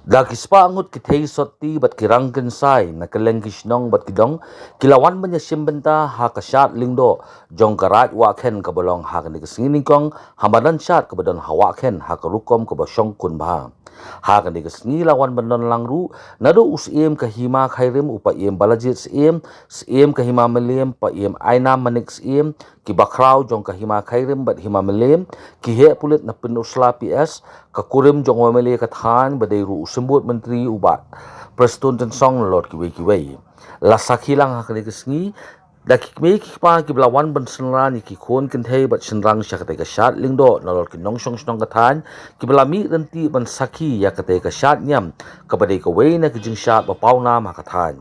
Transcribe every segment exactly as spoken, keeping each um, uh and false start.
Da ki spah ngut ki thei sotti bad ki rang kynsai na kylleng ki shnong bad ki dong ki la wan ban ïashim bynta ha ka shad lyngdoh jong ka Raid Wahkhen kaba long ha kane ka sngi nyngkong ha madan shad kaba don ha Wahkhen ha ka rukom kaba shongkun bha. Ha kane ka sngi la wan ban don lang ruh naduh u Syiem ka Hima Khyrim, u Paiem Balajied Syiem, Syiem ka Hima Mylliem, Paiem Ainam Manik Syiem, ki bakhraw jong ka Hima Khyrim bad Hima Mylliem, ki heh pulit na Pynursla P S, ka kurim jong u M L A ka thaiñ ba dei ruh u symbud myntri u Bah Prestone Tynsong, nalor kiwei kiwei. La sakhi lang ha kane ka sngi da ki kmie ki kpa kiba la wan ban synran ïa ki khun kynthei bad shynrang sha katei ka shad lyngdoh nalor ki nongshong shnong ka thaiñ kiba la mih ryntih ban sakhi ïa katei ka shad niam kaba dei kawei na ki jingshad ba pawnam ha ka thaiñ.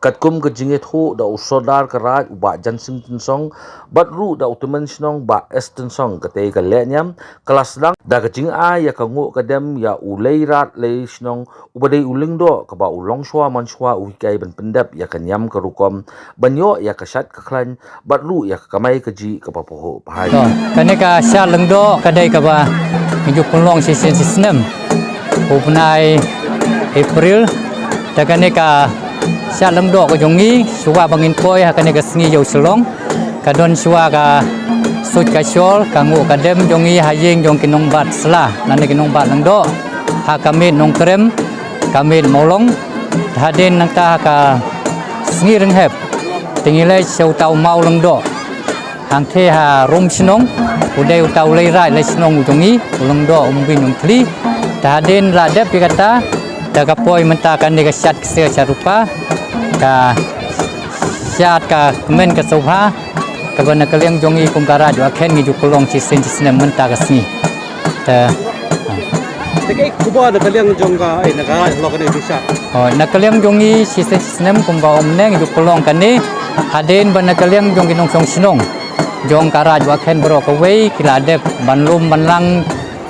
Katkum ka jingïathuh da u Sordar ka Raid u Bah Jansing Tynsong bad ruh da u Tymmen Shnong Bah S Tynsong, katei ka lehniam ka la sdang da ka jingai ïa ka nguh ka dem ïa u Leirad Leishnong uba dei u lyngdoh kaba u longshuwa manshuwa u hikai ban pyndep ïa ka niam ka rukom ban ïoh ïa ka shad ka khlaiñ bad ruh ïa ka kamai kajih kaba phuh bha. To, kane ka shad lyngdoh ka dei kaba ngi ju pynlong shisien shisnem u bnai April. Te kane ka shad lyngdoh ka jong ngi shuwa ba ngin poi ha kane ka sngi ïew Shillong ka don shuwa ka suit ka shawl, ka nguh ka dem jong ngi ha ïing jong ki nongbat sla lane ki nongbat lyngdoh, ha ka miet Nongkrem, ka miet Mawlong. Hadien nangta ha ka sngi Rynghep te ngi leit sha uta u maw lyngdoh hangtei ha Rum Shnong, u dei uta u Leirad Leishnong u jong ngi, u lyngdoh um bun um thli. Te hadien la dep ïa kata, te ka poi mynta kane ka shad ksiar sha rupa, ka shad ka kmen ka sngewbha kaba na ka liang jong ngi kum ka Raid Wahkhen ngi ju pynlong shisien shisnem mynta ka sngi. Te Te kaei ka khubor na ka liang jong ka, eh, na ka Raid halor kane ka shad? Oh, na ka liang jong ngi shisien shisnem kumba ong mynne ngi ju pynlong kane hadien ba na ka liang jong ki nongshong shnong jong ka Raid Wahkhen baroh kawei ki la dep ban lum ban lang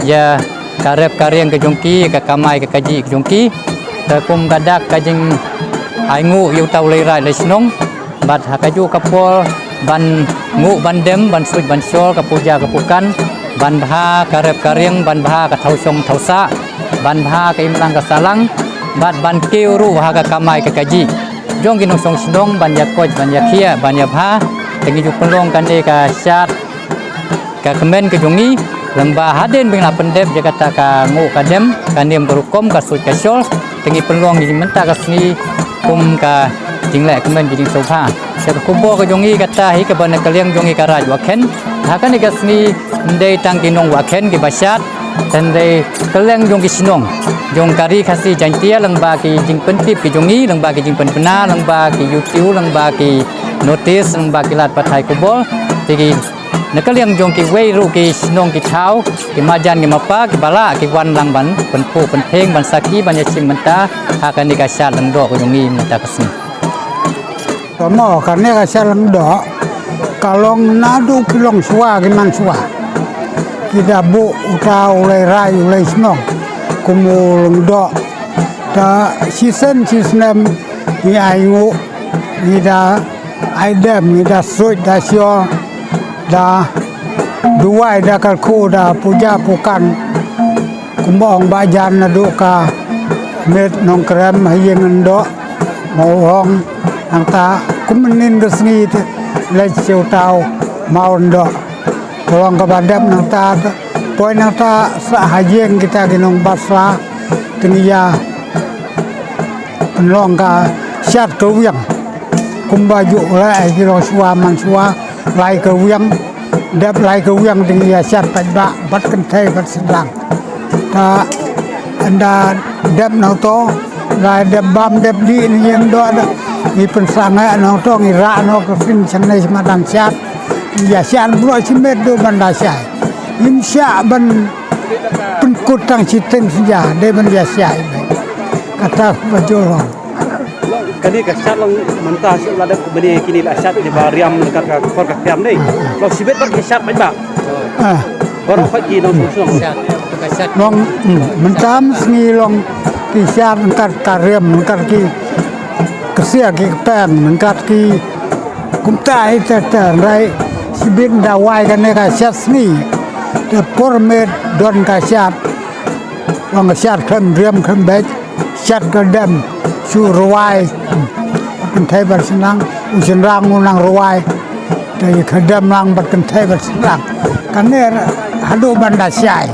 ïa ka rep ka riang ka jong ki, ka kamai ka kajih ka jong ki. Te kum ka dak ka jingainguh ïa uta u Leirad Leishnong, bad ha kajuh ka por ban nguh ban dem, ban suit ban shawl, ka puja ka pukan, ban bha ka rep ka riang, ban bha ka thaw shong thaw sah, ban bha ka imlang ka sahlang, bad ban kiew ruh ha ka kamai ka kajih jong ki nongshong shnong, ban ïa koit ban ïa khiah ban ïa bha. Te ngi ju pynlong kane ka shad ka kmen ka jong ngi, lyngba hadien ba ngi la pyndep ïa kata ka nguh ka dem, ka niam ka rukom, ka suit ka shawl, te ngi pynlong ïa mynta ka sngi kum ka jingleh kmen ka jingsngewbha. Te ka khubor ka jong ngi kata hi kaba na ka liang jong ngi ka Raid Wahkhen, ha kane ka sngi ym dei tang ki nong Wahkhen kiba shad, te ym dei kylleng jong ki shnong jong ka Ri Khasi Jaiñtia, lyngba ki jingpyntip ki jong ngi, lyngba ki jingpynbna, lyngba ki YouTube, lyngba ki notice, lyngba ki lad pathai khubor, te ki na ka liang jong kiwei ruh ki shnong ki thaw, ki majan ki mapa, kiba lah ki wan lang ban pynphuh pynphieng, ban sakhi, ban ïashim bynta ha kane ka shad lyngdoh ka jong ngi mynta ka sngi. Tangba kane ka shad lyngdoh ka long naduh ki longshuwa ki manshuwa, ki da buh uta u Leirad u Leishnong kum u lyngdoh. Te shisien shisnem ngi ainguh, ngi da ai dem, ngi da suit da shawl, da duwai, da kyrkhu, da puja pukan, kumba ong Bah Jan, naduh ka miet Nongkrem ha ïing lyngdoh Mawlong, nangta kum mynnin ka sngi te leit sha uta u maw lyngdoh. Ka long kaba dep nangta, poi nangta sha ha ïing kita ki nongbat sla, te ngi ïa pynlong ka shad kyrwiang kumba ju leh ki longshuwa manshuwa, lai kyrwiang, dep lai kyrwiang, te ngi ïa shad paidbah bad kynthei bad shynrang. Te ynda dep nangto, la dep bam dep dih na ïing lyngdoh, ngi pynsangeh nangto, ngi rah noh ka sien shangne sha madan shad, ngi ïa shad baroh shi miet, duh ban da shai. Ngim shah ban pynkut tang shi teng sha, dei ban ïa shai. Kata ba jur long. Kane ka shad long mynta shu la dep kumne, kine la shad ne ba riam, ka ka kor ka kiam ne. Long shibit ba ki shad ba ba. Ah. Baroh ki nong song. Long, hmm, mynta sngi long ki shad ryngkat ka riam, ryngkat ki ksiar ki kpeng, ryngkat ki kumta hi te te, hynrei shibit da wai kane ka shad sngi. Te por miet don ka shad Wan ka shad khlem riam khlem beit, shad ka dem, shu rwai. Kynthei bad shynrang, u shynrang u nang rwai. Te ka dem nang bad kynthei bad shynrang. Kane haduh ban da shai.